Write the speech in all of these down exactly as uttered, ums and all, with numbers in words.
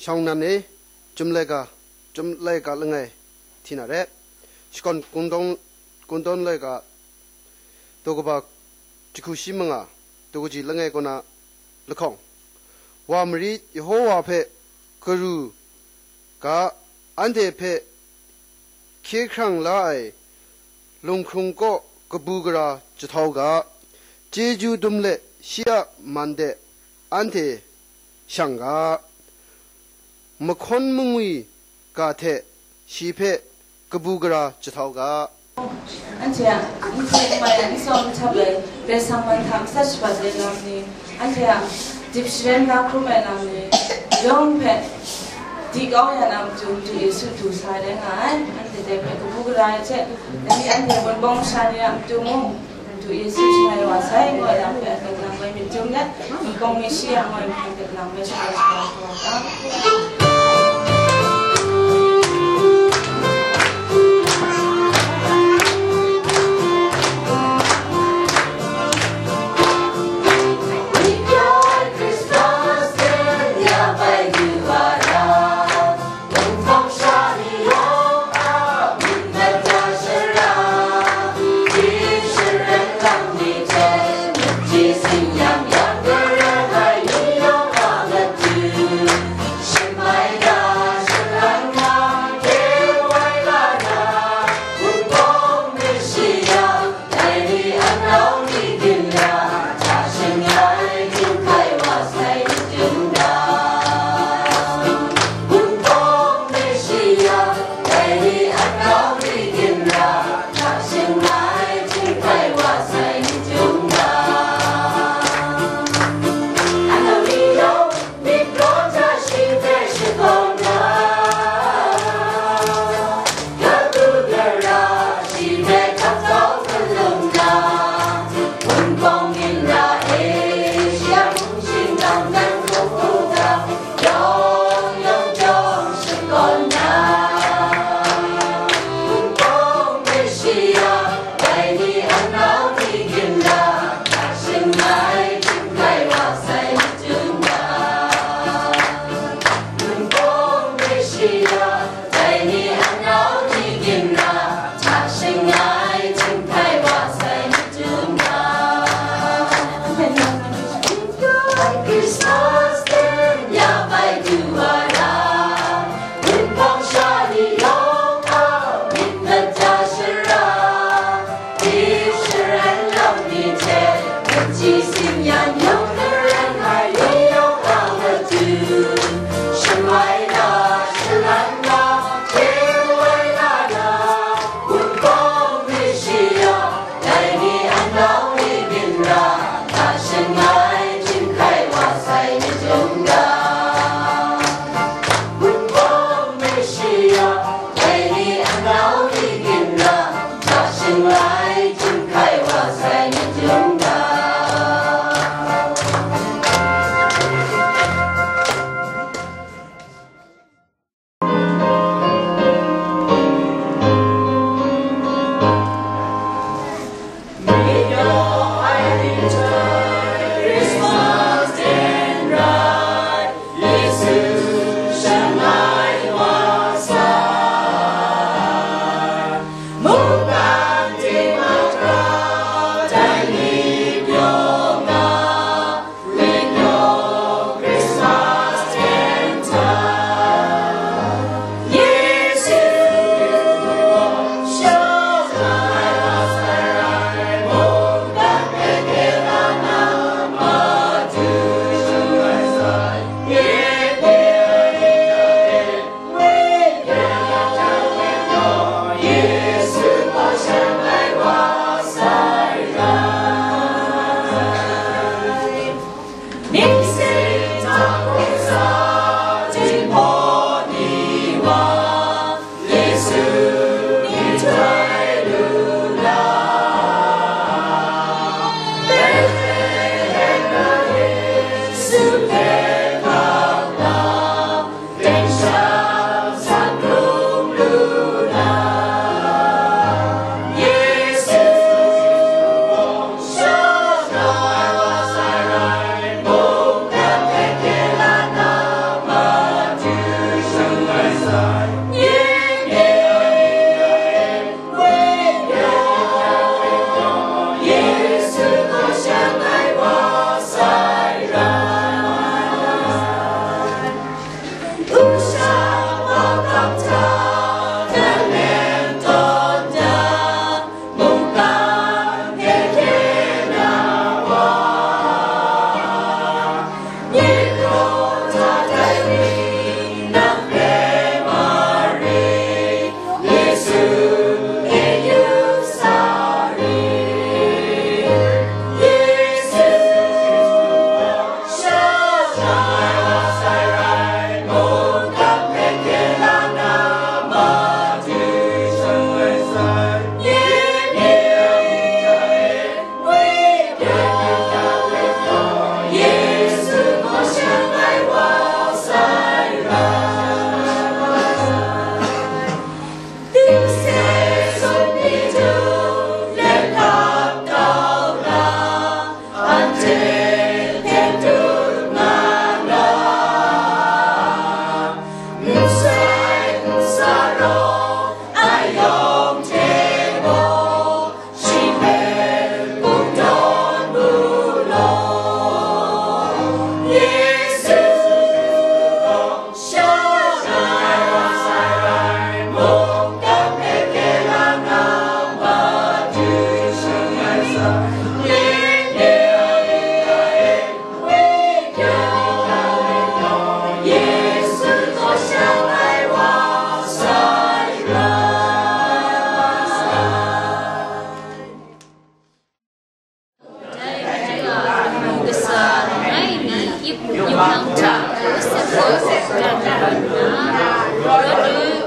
Htawng nan e, Chyum Laika, Chyum Laika langai hti na re, shakawn kungdawn, kungdawn laika, daw kaba jahku shi manga, daw kaji langai kaw na lahkawng. Wa marit, Yehowa hpe karu ga, anhte hpe hkye hkrang la ai lunghkrung kaw kabu gara jahtau ga, chyeju dum let shi a man de anhte shang ga, mahkawn mangwi ga hte shi hpe kabu gara jahtau ga. Anhte a, n hte n mai a, n tsawm n htap ai, Karai Kasang man hta matsat shabat ai lam ni, anhte a dip sharen na hkrum ai lam ni, yawng hpe di kau ya na matu, Madu Yesu du sa ai rai nga ai. Anhte dai hpe kabu gara ai hte, dai ni anhte Wunpawng masha ni a matu mung, Madu Yesu shangai wa sai, ngu ai lam hpe aten lang bai myit dum let, Wunpawng mi shi yang ngu ai hpe aten lang bai shangai wa sai.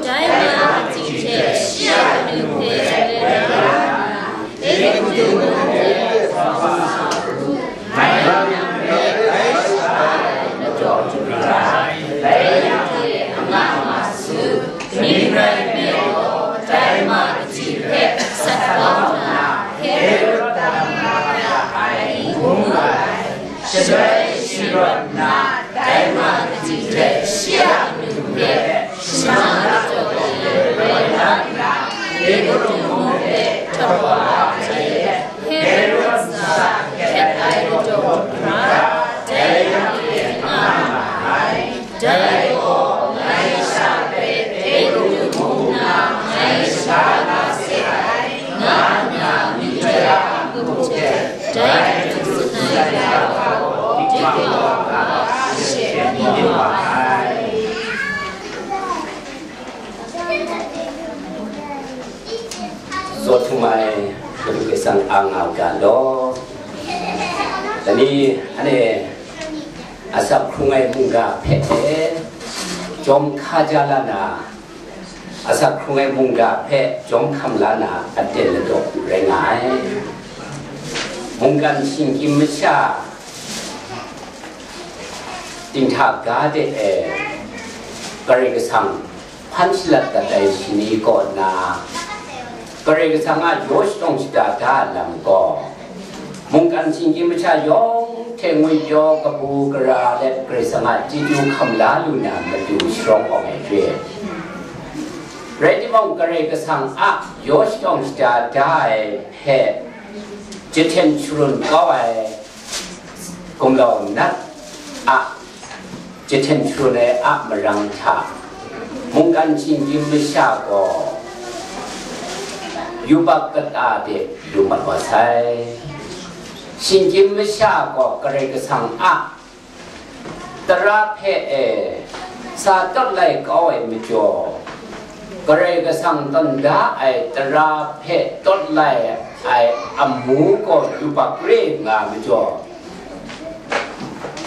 Dai ma kaji hte shi a kanu hpe rai nga, Shaloi shi rawt nna, dai ma kaji hte shi a kanu hpe, shana majaw e roi la nna, Egutu mung hpe htaw wa ai hte, Herod nsa hkyet ai ladaw hkra, dai hpe nga ma ai. Dai gaw ngai sha hpe Egutu mung na ngai shaga la se ai, nga nna myi jai a matu hte dai hpung langai ya gaw, dingdawng hkra she mu wa ai. Zaw htum ai Madu Karai Kasang a nga u ga law. Dai ni, anhte asak hkrung ai mungga hpe jawm hka ja la na, asak hkrung ai mungga hpe jawm hkam la na aten ladaw rai nga ai. Mungkan shinggyim masha dinghta ga de e, Karai Kasang hpan shalat dat ai shani kaw na, Karai Kasang a yaw shadawng shada da ai lam gaw, mungkan shinggyim masha yawng hte ngwipyaw kabu gara let Karai Kasang a chyeju hkam la lu na matu sharawng awng ai re. Rai timung, Karai Kasang a yaw shadawng shada da ai hpe jahten sharun kau ai gumlau nat a jahten sharun ai a marang hta, mungkan shinggyim masha gaw yubak kata de lu mat wa sai. Shinggyim masha gaw Karai Kasang a tara hpe e sa tawt lai kau ai majaw, Karai Kasang tawn da ai tara hpe tawt lai ai amu gaw yubak re nga majaw,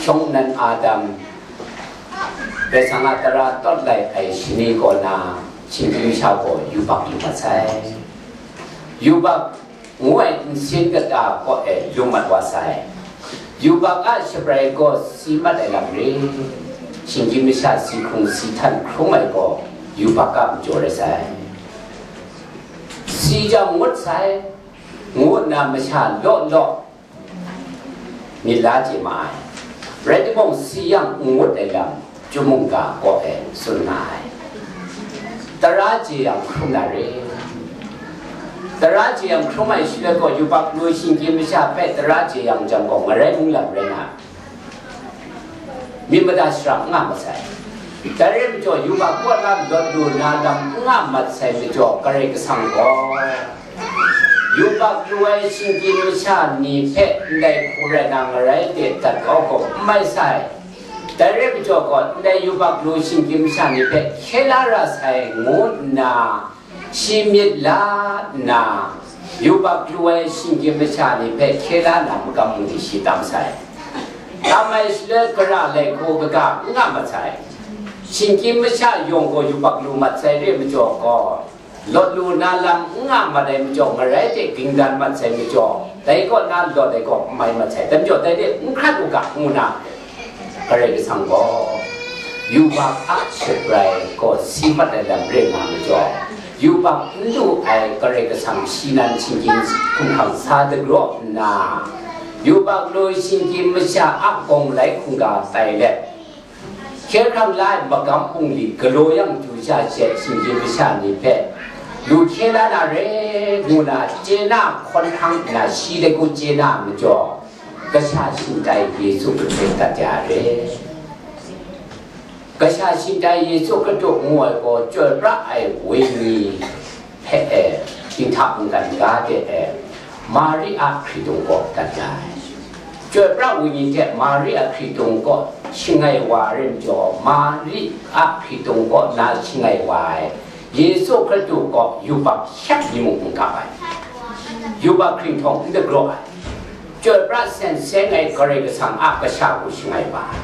shawng nnan Adam, Karai Kasang a tara tawt lai ai shani kaw na, shinggyim masha gaw yubak lu mat sai. Yubak ngu ai nsin kata kaw e lu mat wa sai. Yubak a shabrai gaw si mat ai lam re, shinggyim masha si hkrung si htan hkrung ai gaw yubak a majaw rai sai. Si jang ngut sai, ngu nna masha law law myit la chye ma ai. Rai timung, si yang n ngut ai lam, Chyum mungga kaw e tsun nga ai. Tara jeyang hkrum na re. Tara jeyang hkrum ai shaloi gaw, yubak lu shinggyim masha hpe tara jeyang jang gaw, ngarai mung lam rai na, myit mada shara n nga mat sai. Dai rai majaw, yubak kaw na lawt lu na lam n nga mat sai majaw, Karai Kasang gaw yubak lu ai shinggyim masha ni hpe ndai hku rai na ngarai de dat kau gaw n mai sai. Dai rai majaw gaw, ndai yubak lu shinggyim masha ni hpe hkye la ra sai, ngu nna shi myit la nna, yubak lu ai shinggyim masha ni hpe hkye la na makam mung ni shi tam sai. Tam ai shaloi, gara laihku kaga n nga mat sai. Shinggyim masha yawng gaw yubak lu mat sai re majaw gaw, lawt lu na lam n nga mat ai majaw, ngarai hte ging dan mat sai majaw, dai kaw na lawt ai gaw n mai mat sai. Dai majaw, dai de n hkrat u ga, ngu na, Karai Kasang gaw yubak a shabrai gaw si mat ai lam re nga majaw, yubak n lu ai Karai Kasang shi nan shinggyim hkumhkrang sa dagraw nna, yubak lu shinggyim masha a gawng malai hkungga tai let, hkye hkrang la ai magam hpung li galaw yang chyu sha she shinggyim masha ni hpe lu hkye la na re, ngu na chye na hkawn hkang nna, shi laihku chye na majaw, Kasha shingtai Yesu Hkristu hpe dat ya re. Kasha shingtai Yesu Hkristu ngu ai gaw, chyoi pra ai Wenyi hpe e, dinghta mungkan ga de e, Mari a hkritung kaw dat ya ai. Chyoi pra Wenyi hte Mari a hkritung kaw shangai wa ai rai majaw, Mari a hkritung kaw na shangai wa ai Yesu Hkristu gaw yubak shak ni mung n kap ai, yubak hkringhtawng n dagraw ai, chyoi pra sen seng ai Karai Kasang a Kasha hku shangai wa ai.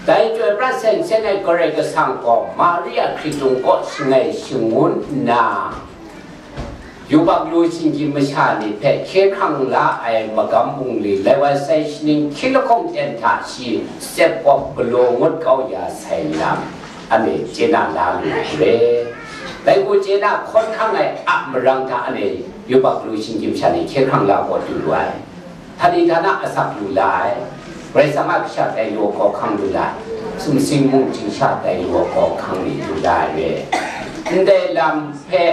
Dai Chyoi Pra Seng Seng ai Karai Kasang gaw Mari a hkritung kaw shangai shangun nna, yubak lu shinggyim masha ni hpe hkye hkrang la ai magam bungli lai wa sai shaning hkying lahkawng ten hta shi tsep kawp galaw ngut kau ya sai lam, anhte chye na la lu ai re. Dai hku chye na hkawn hkang ai a marang hta anhte yubak lu shinggyim masha ni hkye hkrang la kawt du lu ai. Htani htana asak lu la ai, Karai Kasang a kasha tai lu ai hkawhkang lu la ai, sumsing mung htingsa tai lu ai hkawhkang ni lu la ai re. Ndai lam hpe,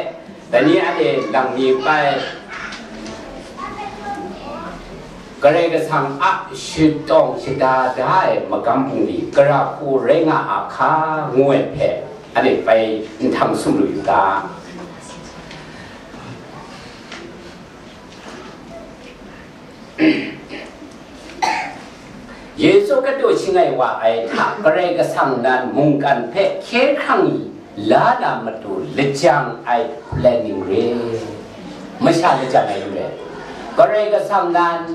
dai ni anhte lang mi pai, Karai Kasang a shadawng shada da ai magam bungli, gara hku rai nga a hka, ngu ai hpe, anhte pai nhtang sum lu yu ga. Yesu Hkristu shangai wa ai hta, Karai Kasang nan mungkan hpe hkye hkrang la na matu lajang ai planning re. Masha lajang ai re. Karai Kasang nan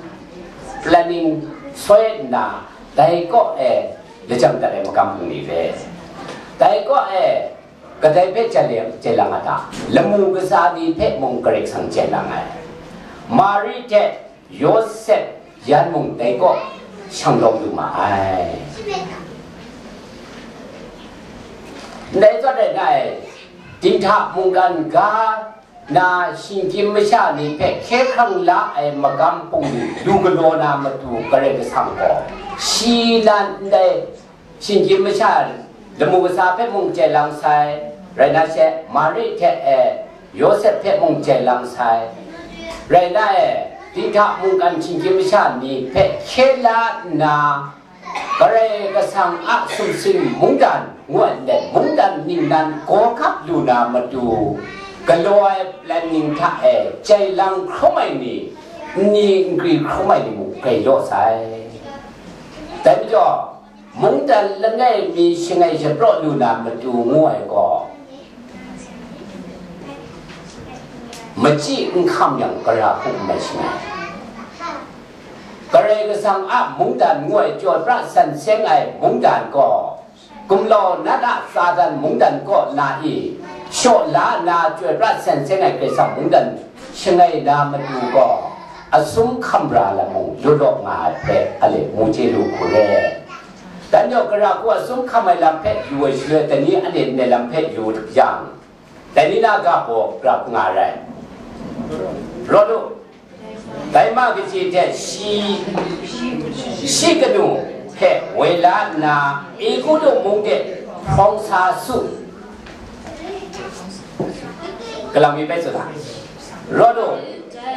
planning soi nna, dai kaw e lajang dat ai magam bungli re. Dai kaw e kadai hpe chye lang, chye lang a ta? Lamu kasa ni hpe mung Karai Kasang chye lang ai. Mari hte Yawsep yan mung dai kaw shang lawm lu ma ai. Ndai zawn rai nna, dinghta mungkan ga na shinggyim masha ni hpe hkye hkrang la ai magam bungli lu galaw na matu Karai Kasang gaw, shi nan ndai shinggyim masha lamu kasa hpe mung chye lang sai, rai na she, Mari hte e Yawsep hpe mung chye lang sai, rai na e, dinghta mungkan shinggyim masha ni hpe hkye la nna, Karai Kasang a sumsing mungdan ngu ai ndai mungdan ningnan gaw gap lu na matu, galaw ai planning hta e chye lang hkrum ai ni, nni nkri hkrum ai ni mung grai law sai. Dai majaw, mungdan langai mi shangai shapraw lu na matu ngu ai gaw, machyi n hkam yang, gara hku n mai shangai. Karai Kasang a mungdan ngu ai Chyoi Pra Seng Seng ai mungdan gaw, gumlau nat a Satan mungdan kaw na i shaw la nna, Chyoi Pra Seng Seng ai Karai Kasang mungdan shangai na matu gaw, asum hkam ra lam mung lut law nga ai hpe, ale, mu chye lu hku re. Dan yawng gara hku asum hkam ai lam hpe yu ai shaloi, dai ni anhte ndai lam hpe yu yang, dai ni na ga gaw gara hku nga ai rai. Rawt u, dai ma kaji hte shi, shi kanu hpe woi la nna, Egutu mung de hprawng sa su. Galang mi bai tsun ai. Rawt u,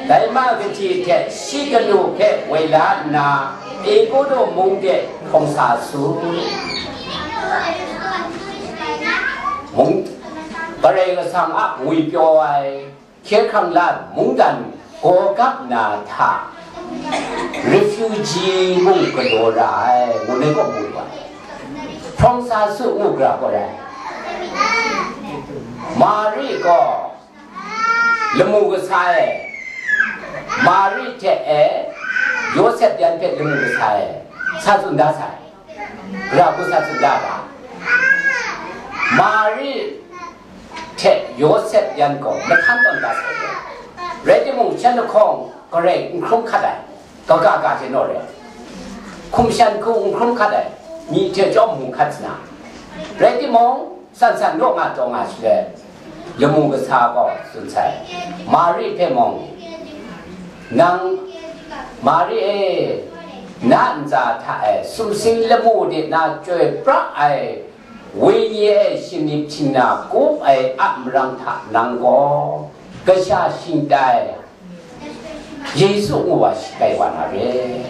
dai ma kaji hte shi kanu hpe woi la nna, Egutu mung de hprawng sa su. Mung, Karai Kasang a ngwipyaw ai, hkye hkrang la ai mungdan gaw gap na hta, refugee mung galaw ra ai, ngu nai kaw mu lu ai. Hprawng sa su ngu gara gaw rai. Mari gaw lamu kasa e, Mari hte e, Yawsep yan hpe lamu kasa e, sa tsun da sai. Gara hku sa tsun da ga. Mari hte Yawsep yan gaw lahkan tawn da sai. Rai timung, shan lahkawng garai n hkrum hkat ai, kaga ga hte naw re. Hkum shan hku n hkrum hkat ai, myi hte chyawm mu hkat sa na. Rai timung, san san naw nga taw nga shaloi, lamu kasa gaw tsun sai, Mari hpe mung, nang, Mari e, na ntsa hta e sumsing lamu de na chyoi pra ai wenyi e shingnip htingna kup ai a marang hta nang gaw kasha shingtai Yesu ngu wa shi kai wa na re.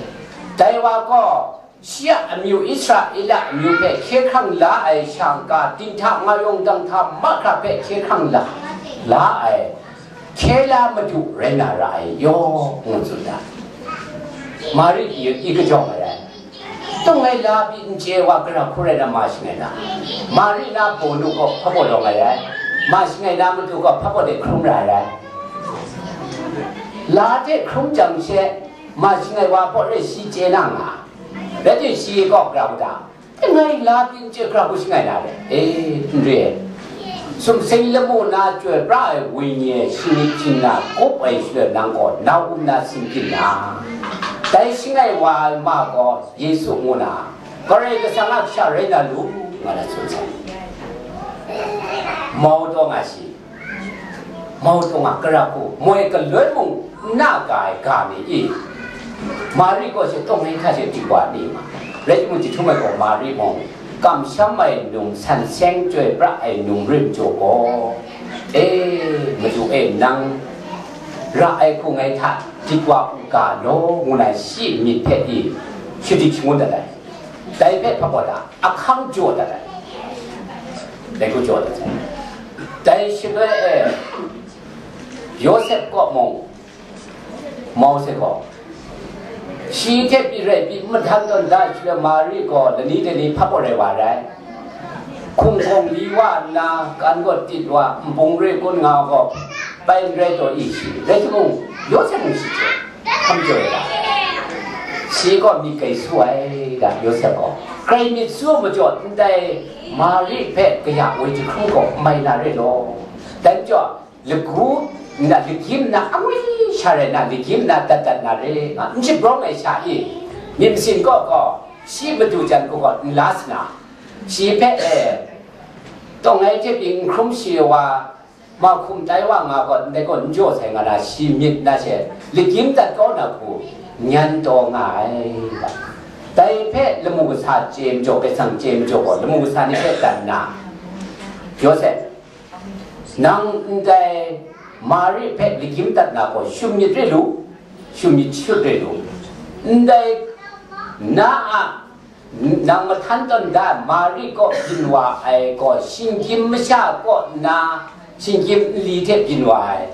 Dai wa gaw shi a amyu Israela amyu hpe hkye hkrang la ai sha n-ga, dinghta nga yawng dang hta mahkra hpe hkye hkrang la, la ai, hkye la Madu rai na ra ai yaw, ngu tsun da. Mari pyi i kajawng ai rai. Tung ai la pyi n chye wa, gara hku rai na ma shangai na? Mari na baw nu gaw hpa baw lawng ai rai. Ma shangai na Madu gaw hpa baw de hkrum ra ai rai. La hte hkrum jang she, ma shangai wa baw rai shi chye na nga. Rai timung, shi gaw gara hku da? Ngai la byin chye hkra hku shangai na re, e, n re ai. Sumsing lamu na chyoi pra ai wenyi e, shinggyim shingna kup ai shaloi nang gaw na um na sin byin na, dai shangai wa ai ma gaw Yesu ngu na, Karai Kasang a kasha rai na lu, nga na tsun sai. Mau taw nga shi. Mau taw nga, kara hku moi galoi mung n na ga ai ga ni i? Mari gaw shi tawng ai hta she di wa ni ma? Rai timung, jahtum ai gaw Mari mung, kamsham ai num, san seng chyoi pra ai num rim jaw gaw, e, Madu e, nang ra ai hku ngai hta dit wa u ga law, ngu na shi myit hpe i shadik shangun dat ai. Dai hpe hpa gaw da, ahkang jaw dat ai. Dai hku jaw dat ai. Dai shaloi e, Yawsep kaw mung, Mawshe gaw, shi hte pyi rai pyi mahtan tawn da ai shaloi, Mari gaw lani dai ni hpa gaw rai wa rai. Hkungkawng li wa nna, kan gaw tit wa, nbung re kun nga gaw, bai n rai taw i shi. Rai timung, Yawsep mung shi hte hkam jaw ai da. Shi gaw myit grai su ai da, Yawsep gaw. Grai myit su majaw, ndai Mari hpe kaya woi jahkrum gaw n mai na re law. Dai majaw, lagu nna, lagyim nna, angwi sha rai nna, lagyim nna dat dat na re, nga n shabrawng ai sha i, myit masin kaw gaw, shi madu jan hku gaw n la sa na, shi hpe, e, tawng ai hte pyi n hkrum shi wa, ma hkum tai wa nga gaw, ndai gaw n jaw sai nga na, shi myit na she, lagyim dat kau na hku, nyan taw nga ai. Dai hpe lamu kasa chye majaw, Karai Kasang chye majaw gaw, lamu kasa ni hpe dan nna, Yawsep, nang ndai Mari hpe lagyim dat na gaw, shum myit re lu, shum myit shut re lu. Ndai na a, nang mahtan tawn da ai Mari kaw byin wa ai gaw, shinggyim masha kaw nna, shinggyim nli hte byin wa ai,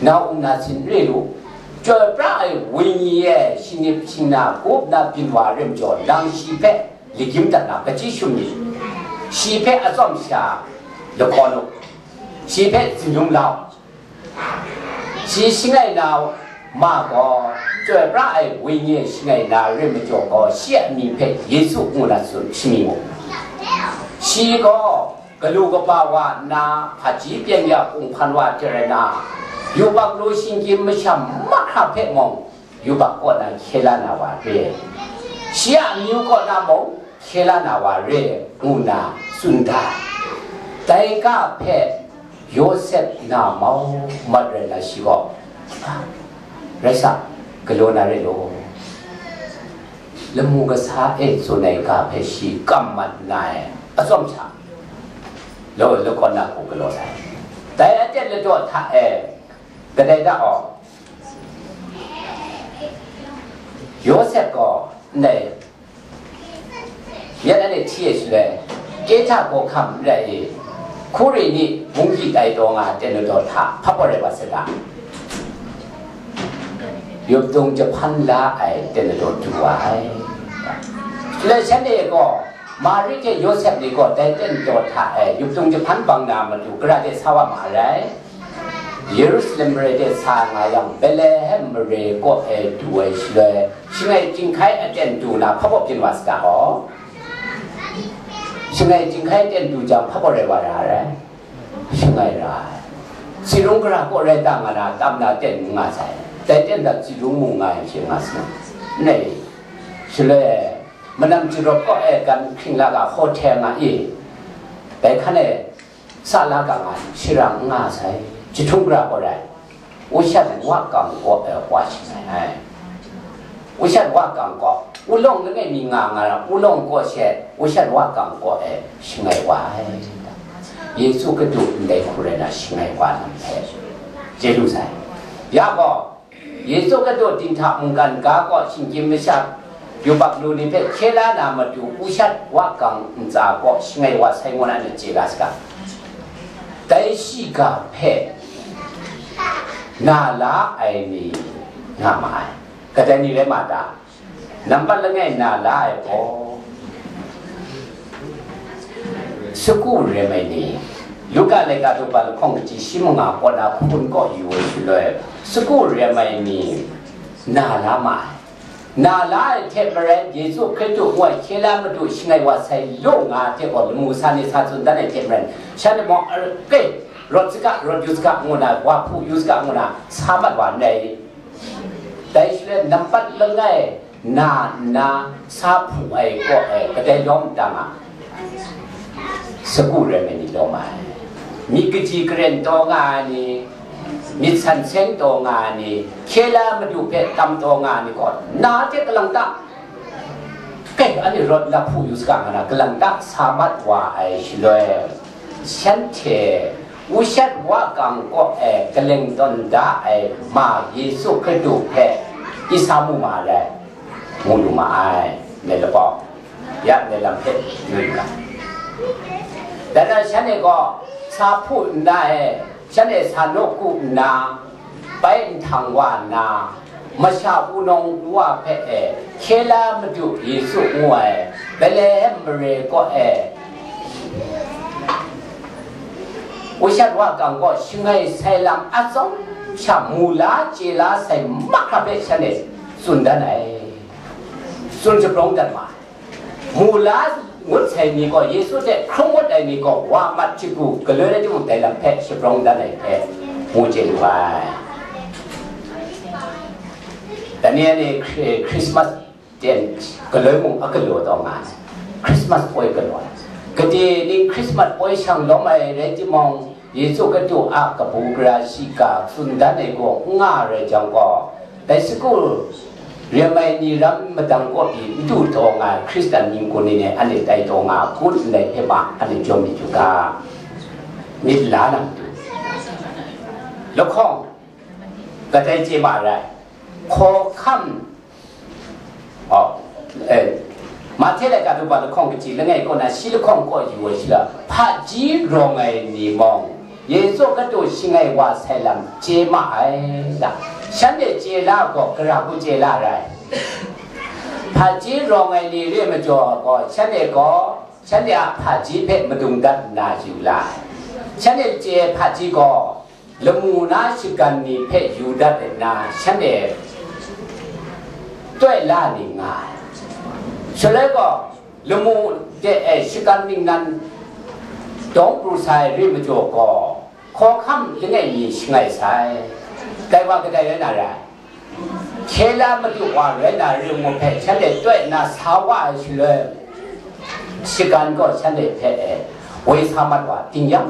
na um na sin re lu. Chyoi pra ai wenyi e shingnip shingna kup na byin wa ai rim jaw, nang shi hpe lagyim dat na, kachyi shum myit. Shi hpe atsawm sha lahkawn u, shi hpe zinlung la u. Shi shangai na ma gaw, chyoi pra ai wenyi e shangai na rim majaw gaw, shi a mying hpe Yesu ngu na tsun, shi mying mu. Shi gaw galu kaba wa nna, hpaji pyen ya kunghpan wa hte rai na, yubak lu shinggyim masha mahkra hpe mung, yubak kaw na hkye la na wa re, shi a amyu kaw na mung hkye la na wa re, ngu nna tsun da. Dai ga hpe Yawsep na mau mat rai na, shi gaw, "Rai sa, galaw na re law," lamu kasa e tsun ai ga hpe shi kam mat nna e, atsawm sha law, lahkawn na hku galaw sai. Dai aten ladaw hta e, kadai da aw, Yawsep gaw ndai myit anhte hti ai shaloi, Kehta hkawhkam n rai i, Hkuri ni munggyi tai taw nga ai aten ladaw hta hpa gaw rai wa saga, yuptung jahpan la ai aten ladaw du wa ai. Shaloi shanhte gaw, Mari hte Yawsep ni gaw dai aten ladaw hta e yuptung jahpan bang na matu gara de sa wa ma ai rai. Yerusalem mare de sa nga yang, Betlehem mare kaw e du ai shaloi, shangai chyinghkai aten du na hpa gaw byin wa saga aw. Shangai chyinghkai aten du jang, hpa gaw rai wa ra ai rai. Shangai ra ai. Tsi rung gara kaw rai ta nga na, tam na aten n nga sai. Dai aten hta tsi rung mung nga ai hte nga sai. Nai, shaloi, manam jarawp kaw e gan hpring la ga, hotel nga i, dai hkan e sa la ga nga, shara n nga sai. Jahtum gara kaw rai, ushat wakang kaw e wa shangai ai. Ushat wakang kaw, ulawng langai mi nga nga, ulawng kaw she ushat wakang kaw e shangai wa ai. Yesu Hkristu ndai hku rai na shangai wa lam hpe chye lu sai. Ya gaw, Yesu Hkristu dinghta mungkan ga kaw shinggyim masha yubak lu ni hpe hkye la na matu, ushat wakang ntsa kaw shangai wa sai ngu na, chye la saga. Dai shiga hpe na la ai ni nga ma ai. Kadai ni rai ma ta? Nampat langai na la ai gaw, sagu rem ai ni, Luka laika daw pa lahkawng kaji shi manga kaw na hkun kaw yu ai shaloi, sagu rem ai ni na la ma ai. Na la ai hte maren, Yesu Hkristu ngu ai hkye la Madu shangai wa sai lu nga ai hte gaw, lamu sa ni sa tsun dan ai hte maren, shanhte mung, "Ke, rawt saga, rawt yu saga," ngu na, wa hpu yu saga ngu na, sa mat wa ndai. Dai shaloi nampat langai na nna sa hpu ai kaw ai kadai lawm da nga, sagu rai mai ni lawm ai. Myit kaji karen taw nga ai ni, myit san seng taw nga ai ni, hkye la Madu hpe tam taw nga ai ni gaw, na hte kalang ta, kai, anhte rawt la hpu yu saga nga na, kalang ta sa mat wa ai shaloi, shanhte ushat wa kang kaw e kaleng tawn da ai ma Yesu Hkristu hpe i sa mu ma rai, mu lu ma ai, me lapawng, ya me lam hpe nu yu ga. Dan na shanhte gaw sa hpu nna e, shanhte sa nawku nna, bai nhtang wa nna, masha wunawng wa hpe e, hkye la Madu Yesu ngu ai, Betlehem mare kaw e, ushat wa kang kaw shangai sai lam atsawm sha mu la chye la sai mahkra hpe shanhte tsun dan ai, tsun shabrawng dat ma ai. Mu la ngut sai ni gaw, Yesu hte hkrum ngut ai ni gaw, wa mat hte gu galoi rai timung, dai lam hpe shabrawng dan ai hpe mu chye lu ai. Dai ni anhte Khri-, Christmas ten galoi mung a galaw taw nga ai, Christmas poi galaw ai. Gade ning Christmas poi shang lawm ai rai timung, Yesu Hkristu a kabu gara shiga tsun dan ai gaw n nga rai jang gaw, dai sagu rem ai ni ram madang kaw pyi n du taw nga ai Hkristan ning kun ni ne, anhte tai taw nga ai hku ndai hpe ma anhte jawm myit yu ga, myit la na matu. Lahkawng kadai chye ma rai, hkawhkam, oh, eh, Mahte laika daw ba lahkawng kaji langai kaw na, shi lahkawng kaw yu ai sha, hpaji rawng ai ni mung, Yesu Hkristu shangai wa sai lam chye ma ai da. Shanhte chye la gaw, gara hku chye la rai? Hpaji rawng ai ni re majaw gaw, shanhte gaw, shanhte a hpaji hpe madung dat nna yu la ai. Shanhte chye ai hpaji gaw, lamu na shagan ni hpe yu dat nna, shanhte tawt la ni nga ai. Shaloi gaw, lamu de e shagan ningnan dawng pru sa ai re majaw gaw, hkawhkam langai mi shangai sai. Dai wa kadai rai na rai? Hkye la Madu wa rai na ring ngu hpe shanhte tawt na sa wa ai shaloi, shagan gaw shanhte hpe e woi sa mat wa, tingnyang,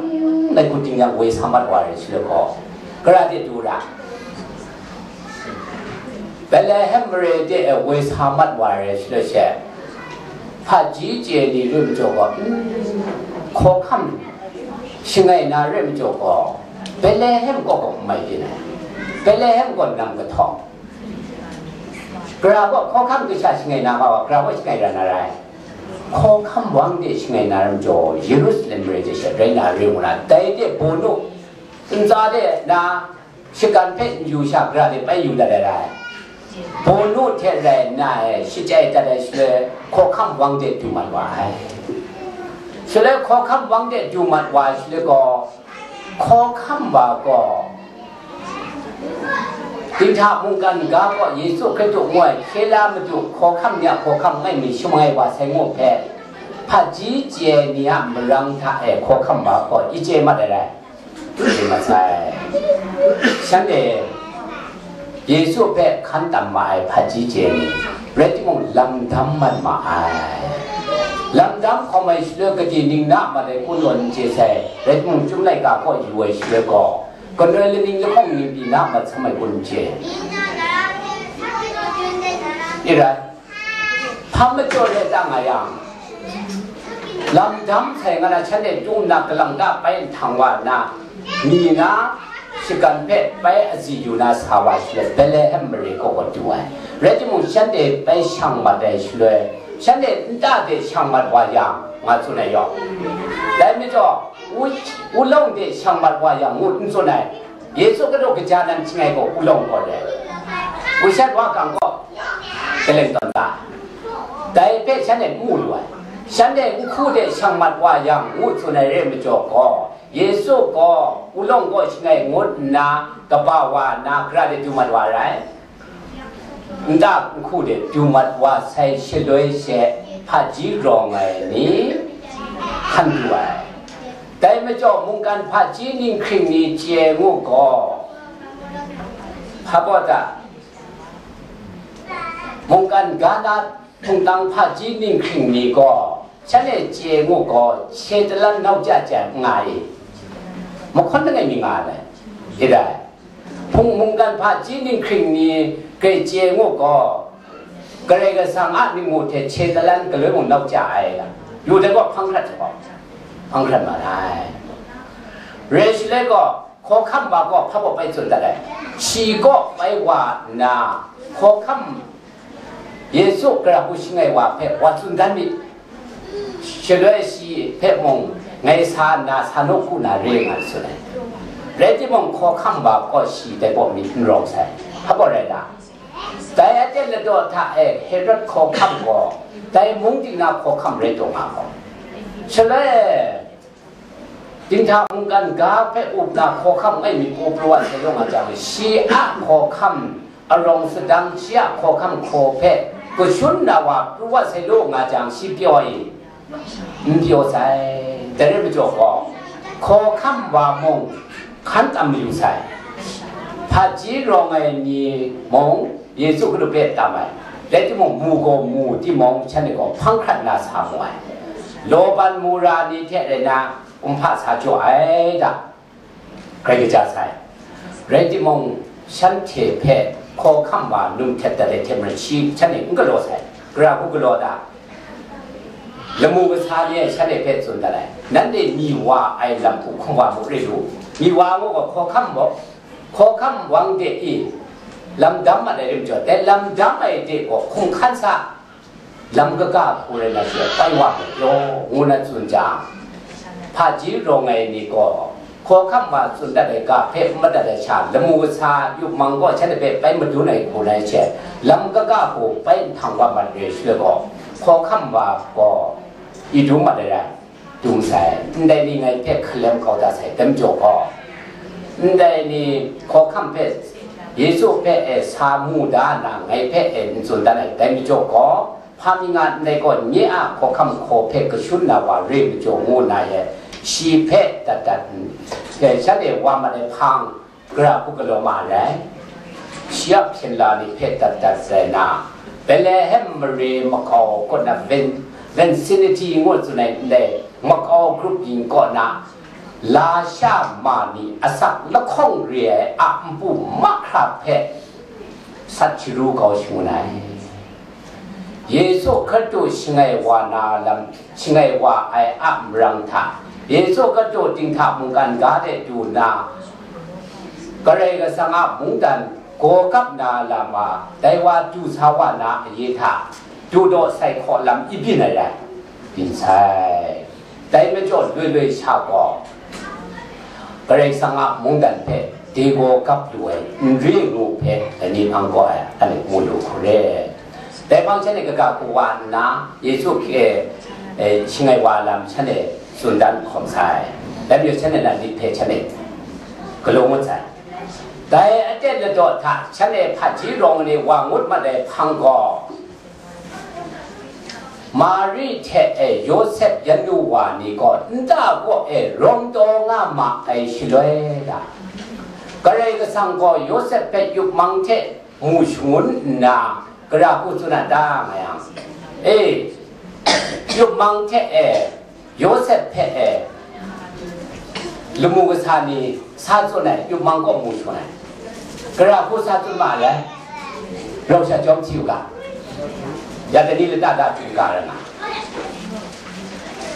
ngai hku tingnyang woi sa mat wa ai shaloi gaw, gara de du ra? Betlehem mare de e woi sa mat wa ai shaloi she, hpaji chye ni re majaw gaw, mm, hkawhkam shangai na re majaw gaw, Betlehem kaw gaw n mai byin ai. Betlehem gaw nang kahtawng. Gara gaw hkawhkam kasha shangai na ga wa, gara gaw shangai ra na rai? Hkawhkam wang de shangai na ram jaw, Yerusalem mare de sha rai na re ngu na, dai de bawnu ntsa de na shagan hpe n yu sha, gara de bai yu dat ai rai? Bawnu hte rai nna e shachye dat ai shaloi, hkawhkam wang de du mat wa ai. Shaloi hkawhkam wang de du mat wa ai shaloi gaw, hkawhkam wa gaw, dinghta mungkan ga gaw Yesu Hkristu ngu ai hkye la Madu hkawhkam ni a hkawhkam ngai mi shangai wa sai ngu hpe, hpaji chye ni a marang hta e hkawhkam wa gaw i chye mat ai rai. Chye mat sai. Shanhte Yesu hpe hkan tam ma ai hpaji chye ni, rai timung, lam dam mat ma ai. Lam dam hkawm ai shaloi, gade ning na mat ai hku nawn n chye sai, rai timung, Chyum laika kaw yu ai shaloi gaw, kanoi laning lahkawng ning pyi na mat sam ai hku n chye. I rai. Hpa majaw rai ta nga yang, lam dam sai nga na, shanhte tum na, kalang ta bai nhtang wa nna, mi na shagan hpe bai azi yu na sa wa shaloi, Betlehem mare kaw kaw du ai. Rai timung, shanhte bai shang mat ai shaloi, shanhte nta de shang mat wa yang, nga tsun ai yaw. Dai majaw, u, ulawng de shang mat wa yang, ngu n tsun ai. Yesu Hkristu kaja nan shangai gaw, ulawng gaw re, ushat wa kang gaw, kaleng tawn da. Dai hpe shanhte n mu lu ai. Shanhte nhku de shang mat wa yang, ngu tsun ai re majaw gaw, Yesu gaw ulawng gaw shangai ngut nna, kaba wa nna, gara de du mat wa rai. nta nhku de du mat wa sai shaloi she hpaji rawng ai ni hkan du ai. Dai majaw mungkan hpaji ninghkring ni chye ngu gaw, hpa baw ta, mungkan ga na hpungtang hpaji ninghkring ni gaw, shanhte chye ngu gaw, hkye talan nau ja ja nga i, mahkawn langai mi nga ai, i dai. Hpung mungkan hpaji ninghkring ni grai chye ngu gaw, Karai Kasang a ningmu hte hkye talan galoi mung nau ja ai ga, yu dai gaw hpang hkrat sa gaw, hpang hkrat mat ai. Rai shaloi gaw, hkawhkam wa gaw hpa baw bai tsun dat ai. Shi kaw bai wa nna, hkawhkam Yesu gara hku shangai wa hpe wa tsun dan myit. Shaloi shi hpe mung, ngai sa nna, sa nawku na re nga tsun ai. Rai timung, hkawhkam wa gaw shi dai baw myit n rawng sai. Hpa baw rai ta? Dai aten ladaw hta e Herod hkawhkam gaw, dai mung ting na hkawhkam rai taw nga gaw, shaloi dinghta mungkan ga hpe up na hkawhkam ngai mi pru wa sai law nga jang, shi a hkawhkam arawng sadang, shi a hkawhkam hkaw hpe kashun na wa pru wa sai law nga jang, shi pyaw i, n pyaw sai. Dai rai majaw gaw, hkawhkam wa mung hkan tam mayu sai. Hpaji rawng ai ni mung Yesu Hkristu hpe tam ai. Rai timung, mu gaw mu timung, shanhte gaw hpang hkrat na sa mu ai. Laban mura ni hte rai na, kumhpa sa jaw ai da, grai kaja sai. Rai timung, shanhte hpe hkawhkam wa num htet dat ai hte maren, shi shanhte n galaw sai. Gara hku galaw da? Lamu kasa ni e shanhte hpe tsun dat ai, nanhte myi wa ai lam hku hkum wa mu rai lu. Myi wa ngu gaw hkawhkam gaw, hkawhkam wang de i, lam dam mat ai rim jaw, dai lam dam ai de gaw hkum hkan sa, lam kaga hku rai na she pai wa mu pyaw, ngu na tsun jang, hpaji rawng ai ni gaw, hkawhkam wa tsun dat ai ga hpe n madat ai sha, lamu kasa yup mang gaw shanhte hpe bai madun ai hku rai she, lam kaga hku bai nhtang wa mat re shaloi gaw, hkawhkam wa gaw i dum mat ai rai, dum sai, ndai ni ngai hpe hkalem kau da sai, dai majaw gaw, ndai ni hkawhkam hpe, Yesu hpe e sa mu da nna, ngai hpe e n tsun dan ai, dai majaw gaw, hpa mi nga ndai gaw, nye a hkawhkam hkaw hpe kashun na wa re majaw ngu na ye, shi hpe dat dat, shanhte wa mat ai hpang, gara hku galaw ma ai rai. Shi a hpyen la ni hpe dat dat rai na, Betlehem mare makau kaw na Ven-, Vicinity ngu tsun ai ndai makau grup yin kaw na, lasha ma ni asak lahkawng re ai a npu mahkra hpe sat sharu kau shangun ai. Yesu Hkristu shangai wa na lam, shangai wa ai a marang hta, Yesu Hkristu dinghta mungkan ga de du nna, Karai Kasang a mungdan gaw kap na lam a, dai wa du sa wa na aye hta, du daw sai hkaw lam i byin ai rai, byin sai. Dai majaw loi loi sha gaw, Karai Kasang a mungdan hpe de gaw kap lu ai n re ngu hpe dai ni hpang gaw ai, anhte mu lu hku re. Dai hpang shanhte kaga hku wa nna, Yesu hte, eh, shangai wa lam shanhte tsun dan hkawm sai. Dai majaw shanhte na lit hpe shanhte galaw ngut sai. Dai aten ladaw hta shanhte hpaji rawng ni wa ngut mat ai hpang gaw, Mari hte e Yawsep yan lu wa ni gaw nta kaw e rawng taw nga ma ai shaloi da, Karai Kasang gaw Yawsep hpe yup mang hte mu shangun nna, gara hku tsun a ta nga yang, e, yup mang hte e Yawsep hpe e lamu kasa ni sa tsun ai, yup mang kaw mu shangun ai. Gara hku sa tsun ma ai, rau sha jawm hti u ga, ya dai ni lata da tsun ga rai nga.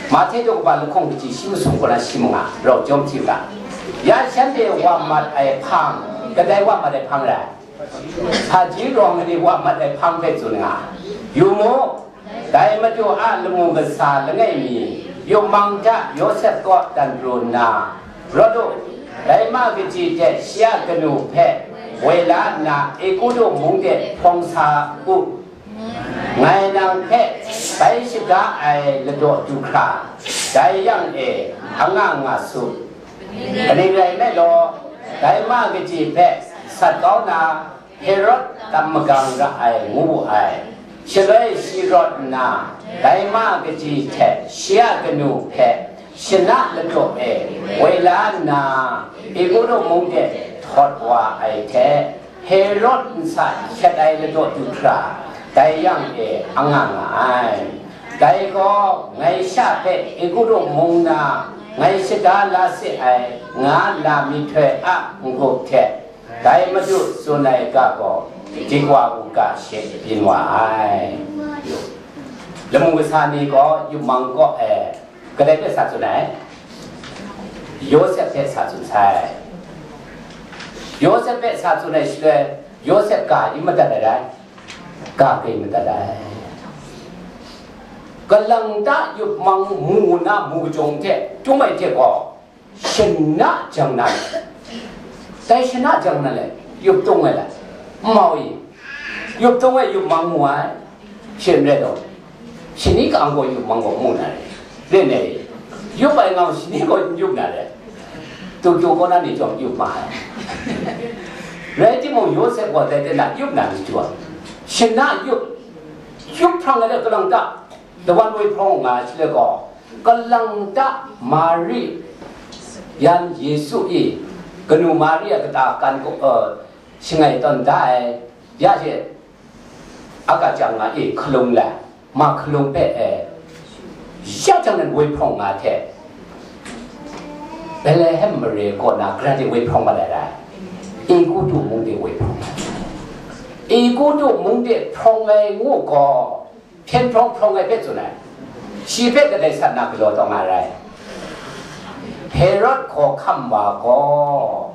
Mahte daw kaba lahkawng kaji shi masum kaw na shi manga rau jawm hti u ga, ya shanhte wa mat ai hpang, kadai wa mat ai hpang rai? Hpaji rawng ni wa mat ai hpang hpe tsun nga, yu mu, dai Madu a lamu kasa langai mi, yup mang hta Yawsep kaw dan pru nna, rawt u, dai ma kaji hte shi a kanu hpe woi la nna, Egutu mung de hpawng sa u, ngai nang hpe bai shaga ai ladaw du hkra, dai yang e anga nga su. Kaning rai nme law, dai ma kaji hpe sat kau na, Herod tam magang ra ai ngu wu ai. Shaloi shi rawt nna, dai ma kaji hte shi a kanu hpe shana ladaw e woi la nna, Egutu mung de htawt wa ai hte, Herod nsa hkyet ai ladaw du hkra, dai yang e anga nga ai. Dai gaw ngai sha hpe Egutu mung na ngai shaga la se ai, nga na myihtoi a n-gup hte, dai Madu tsun ai ga gaw, dik wa u ga she byin wa ai. Lamu kasa ni gaw yupmang kaw e, kadai hpe sa tsun ai? Yawsep hpe sa tsun sai. Yawsep hpe sa tsun ai shaloi, Yawsep ga i madat ai rai? Ga kai madat ai. Kalang ta yupmang mu na mu kajawng hte tum ai hte gaw, shana jang na le. Dai shana jang na le, yup tung ai le. N mau i, yup tung ai yupmang mu ai. She n rai taw, shani ka-ang gaw yupmang gaw mu na le. Ren ai, yup ai nga shani gaw n yup na le. Tokyo kaw na ni chyawm yup ma ai. Rai timung, Yawsep gaw dai de na yup na ni chyawm. Shana yup, yup hprang ai le kalang ta, dawan woi hprawng nga ai shaloi gaw, kalang ta Mari, yan Yesu i, kanu Mari a kata kan gaw, eh, shangai tawn da ai, ya she, a ka chyang nga i, hkalung lai, ma hkalung hpe, eh, ya jang nan woi hprawng nga hte, Betlehem mare kaw na gara de woi hprawng mat ai rai? Egutu mung de woi hprawng ai. Egutu mung de hprawng ai ngu gaw, hpyen hprawng hprawng ai hpe tsun ai. Shi hpe kadai sat na galaw taw nga rai? Herod hkawhkam wa gaw,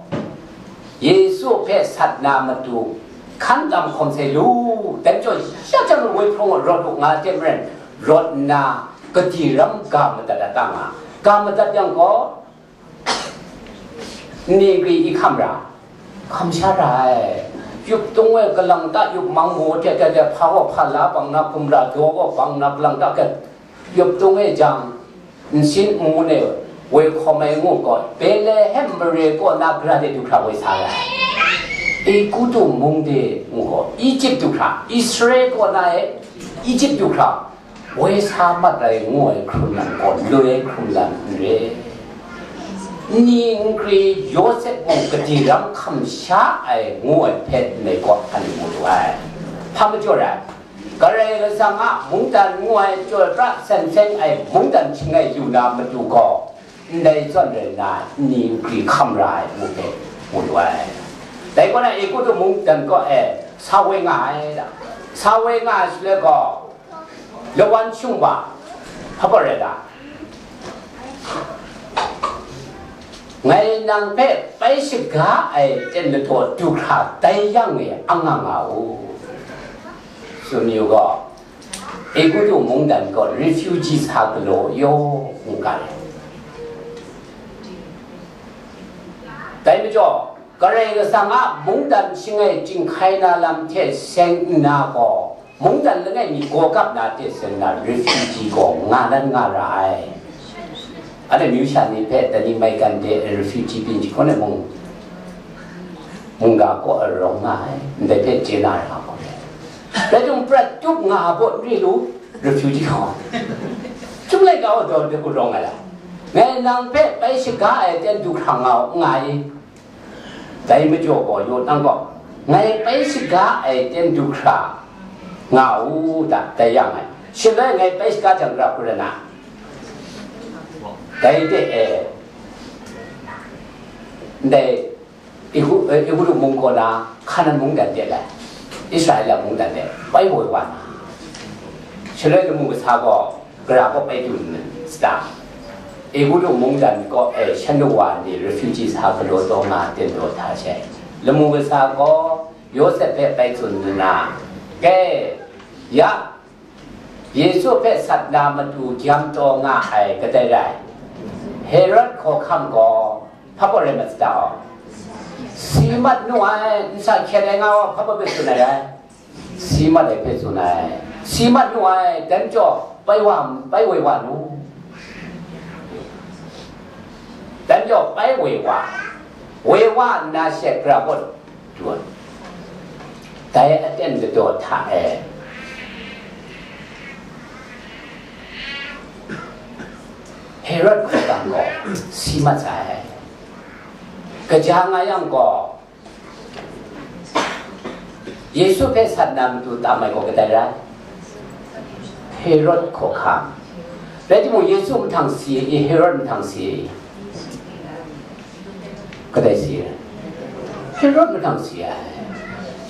Yesu hpe sat na matu, hkan tam hkawm sai lu, dai majaw, ya jang woi hprawng rawt u nga te maren, rawt nna, kadi ram ga madat a ta nga? Ga madat yang gaw, ni gri i hkam ra, hkam sha ra ai. Yup tung ai kalang ta, yup mang mu hte, hte, hte, hpa gaw hpa la bang na, hkum ra daw gaw bang na, kalang ta hte yup tung ai jang, nsin nmun e woi hkawm ai ngu gaw, Betlehem mare kaw na gara de du hkra woi sa ai. Egutu mung de ngu gaw, Ijipt du hkra, Israel kaw na e Ijipt du hkra, woi sa mat ai ngu ai hkrun lam gaw, loi ai hkrun lam n re. Ni nkri Yawsep mung kadi ram hkam sha ai ngu ai hpe ndai gaw hkan mu lu ai. Hpa majaw rai? Karai Kasang a mungdan ngu ai, chyoi pra seng seng ai mungdan hting ai yu na matu gaw, ndai zawn rai nna, ni nkri hkam ra ai ngu hpe mu lu ai. Dai kaw na, Egutu mungdan kaw e sa woi nga ai da. Sa woi nga ai shaloi gaw, lawan shung wa, hpa gaw rai da? Ngai nang hpe bai shaga ai ten ladaw du hkra dai yang e anga nga u. Tsun yu gaw, Egutu mungdan gaw refugee sa galaw yaw ngu ga ai. Dai majaw, Karai Kasang a mungdan shangai chyinghkai na lam hte seng nna gaw, mungdan langai mi gaw kap na hte seng na refugee gaw nga nan nga ra ai. Anhte myu sha ni hpe dai ni maigan de refugee byin jahkawng e mung, mungga kaw arawng nga ai, ndai hpe chye na ra gaw. Rai timung, prat tup nga ai baw n re lu, refugee gaw. Chyum laika wa daw de ku rawng ai la? Ngai nang hpe bai shaga ai ten du hkra nga u, nga i? Dai majaw gaw, yaw nang gaw, ngai bai shaga ai ten du hkra nga u da, dai yang e. Shaloi ngai bai shaga jang ra hku rai na? Dai de e, ndai Ehu-, eh, Ehudu mung kaw na Hkanan mungdan de lai, Israela mungdan de bai woi wa na. Shaloi lamu kasa gaw, gara kaw bai du nna, sata, Ehudu mungdan kaw e shan dawa ni refugee sa galaw taw nga ten daw hta she, lamu kasa gaw Yawsep hpe bai tsun nna, ke, ya, Yesu hpe sat na matu gyam taw nga ai kadai rai? Herod hkawhkam gaw hpa gaw rai mat sata aw? Si mat nu ai, nsa hkyet ai nga gaw hpa gaw hpe tsun ai rai? Si mat ai hpe tsun ai. Si mat nu ai, dai majaw bai wa, bai woi wa nu. Dai majaw bai woi wa, woi wa nna she gara kaw du ai. Dai aten ladaw hta e, Herod hkawhkam gaw si mat sai. Kaja nga yang gaw, Yesu hpe sat na matu tam ai gaw kadai rai? Herod hkawhkam. Rai timung, Yesu mahtang si ai, Herod mahtang si ai? Kadai si ai? Herod mahtang si ai.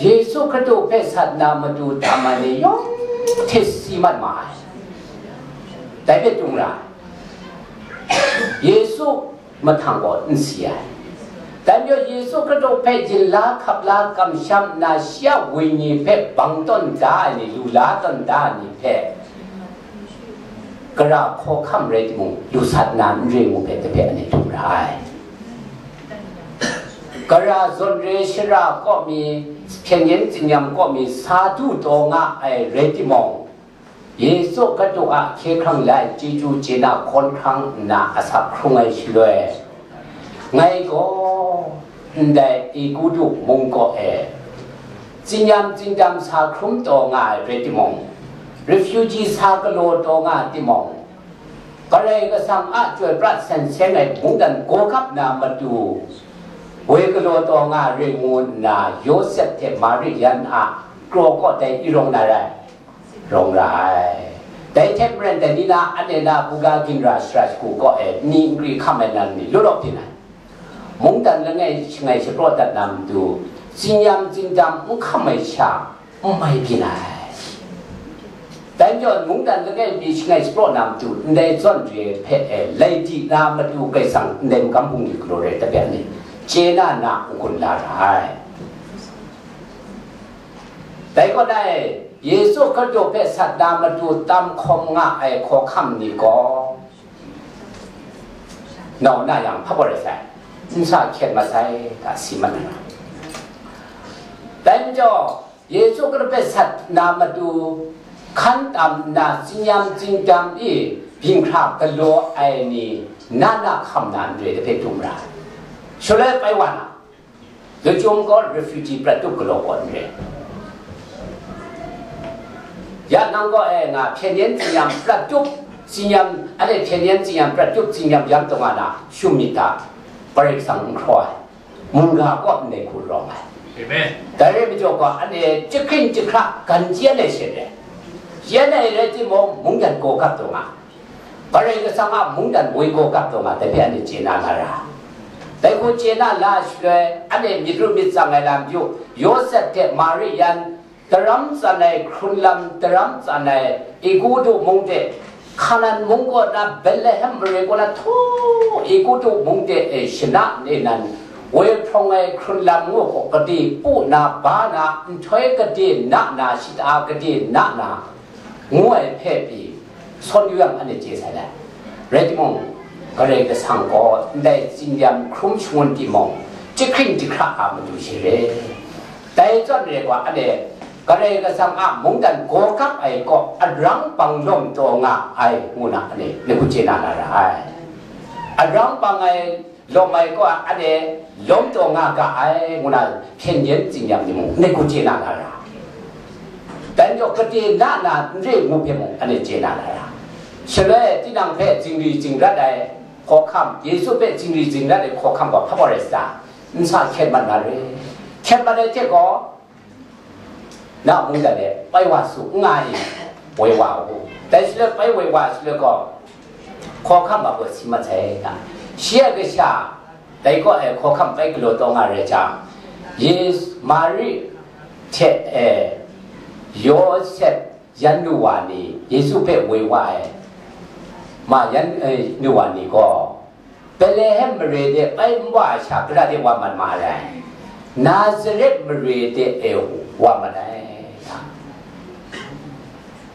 Yesu Hkristu hpe sat na matu tam ai ni yawng hte si mat ma ai. Dai hpe tung ra ai. Yesu mahtang gaw n si ai. Dai majaw, Yesu Hkristu hpe yin la hkap la kamsham nna, shi a wenyi hpe bang tawn da ai ni, lu la tawn da ai ni hpe, gara hkawhkam rai timung, lu sat na n re ngu hpe, dai hpe anhte dum ra ai. Gara zawn re shara kaw mi, hpyen yen tsinyam kaw mi, sa du taw nga ai rai timung, Yesu Hkristu a hkye hkrang lai chyeju chye na hkawn hkrang nna asak hkrung ai shaloi, ngai gaw ndai Egutu mung kaw e tsinyam tsingdam sa hkrum taw nga ai rai timung, refugee sa galaw taw nga ai timung, Karai Kasang a chyoi pra seng seng ai mungdan gaw kap na matu, woi galaw taw nga ai rai ngu nna, Yawsep hte Mari yan a kraw kaw dai i rawng na rai? Rawng ra ai. Dai hte maren, dai ni na, anhte na buga ginra shara shagu kaw e ni nkri hkam ai nan ni, law law byin ai. Mungdan langai shangai shapraw dat na matu, tsinyam tsingdam n hkam ai sha, n mai byin ai. Dai majaw, mungdan langai mi shangai shapraw na matu, ndai zawn re hpe e, lai di na matu, Karai Kasang ndai magam bungli galaw rai, dai hpe ni chye na na n-gun la ra ai. Dai kaw na e, Yesu Hkristu hpe sat na matu tam hkawm nga ai hkawhkam ni gaw, nau na yang hpa gaw rai sai, n sa hkyet mat sai, ta si mat na. Dai majaw, Yesu Hkristu hpe sat na matu, hkan tam nna, tsinyam tsingdam e byin hkra galaw ai ni, na na hkam na n re, dai hpe dum ra ai. Shaloi pai wa na, lachyum gaw refugee prat tup galaw kaw n re. Ya nang gaw, e, nga hpyen yen tsinyam prat tup, tsinyam, anhte hpyen yen tsinyam prat tup, tsinyam yam taw nga na, shum myit ta, Karai Kasang n hkraw ai, mungga kaw ndai hku rawng ai. Amen. Dai rai majaw gaw, anhte jahkring jahkra gan chyen ai shin re. Chyen ai rai timung, mungdan gaw kap taw nga, Karai Kasang a mungdan woi gaw kap taw nga, dai hpe anhte chye na la ra. Dai hku chye na la shaloi, anhte myit ru myit tsang ai lam yu, Yawsep hte Mari yan, daram tsan ai hkrun lam, daram tsan ai Egutu mung de, Hkanan mung kaw na, Betlehem mare kaw na, htaw Egutu mung de e shana ne nan, woi hprawng ai hkrun lam ngu hku, gade pu na, ba na, nhtoi gade na na, shata gade na na, ngu ai hpe pyi, sawn yu yang, anhte chye sai let. Rai timung, Karai Kasang gaw ndai tsinyam hkrum shangun timung, jahkring jahkra a matu sha re. Dai zawn re gaw, anhte Karai Kasang a mungdan gaw kap ai kaw arang bang lawm taw nga ai, ngu na, anhte ni hku chye na la ra ai. Arang bang ai lawm ai kaw, anhte lawm taw nga ga ai, ngu na, hpyen yen tsinyam ni mung, ni hku chye na la ra. Dai majaw, gade na na n re ngu hpe mung, anhte chye na la ra. Shaloi, tinang hpe zingri zingrat ai hkawhkam, Yesu hpe zingri zingrat ai hkawhkam gaw hpa gaw rai sa, n sa hkyet mat na re. Hkyet mat ai hte gaw, na mungdan e pai wa su, n nga i, woi wa u. Dai shaloi pai woi wa shaloi gaw, hkawhkam a gaw si mat sai ta. Shi a kasha, dai kaw e hkawhkam pai galaw taw nga rai jang, Yesu, Mari hte, e, Yawsep yan nu wa ni, Yesu hpe woi wa ai ma yan, e, nu wa ni gaw, Betlehem mare de pai n wa ai sha, gara de wa mat ma ai? Nazaret mare de e wa mat ai.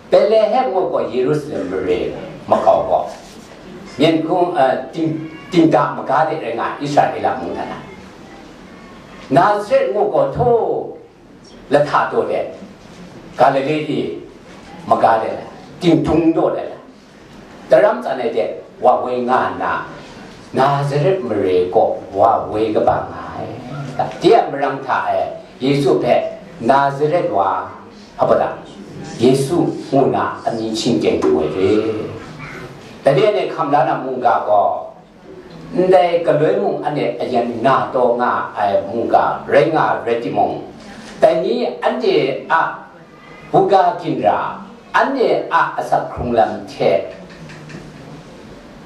Betlehem ngu gaw Yerusalem mare makau gaw, myen hkung, eh, ting, ting da maga de rai nga ai, Israela mungdan ai. Nazaret ngu gaw htaw lahta daw de, Galile e maga de, ting dung daw de, daram tsan ai de wa woi nga nna, Nazaret mare kaw wa woi kaba nga ai. De a marang hta e Yesu hpe Nazaret wa, hpa da, Yesu ngu na amying shingteng lu ai re. Dai ni hkam la na mungga gaw, ndai galoi mung anhte ayan na taw nga ai mungga rai nga rai timung, dai ni anhte a buga ginra, anhte a asak hkrung lam hte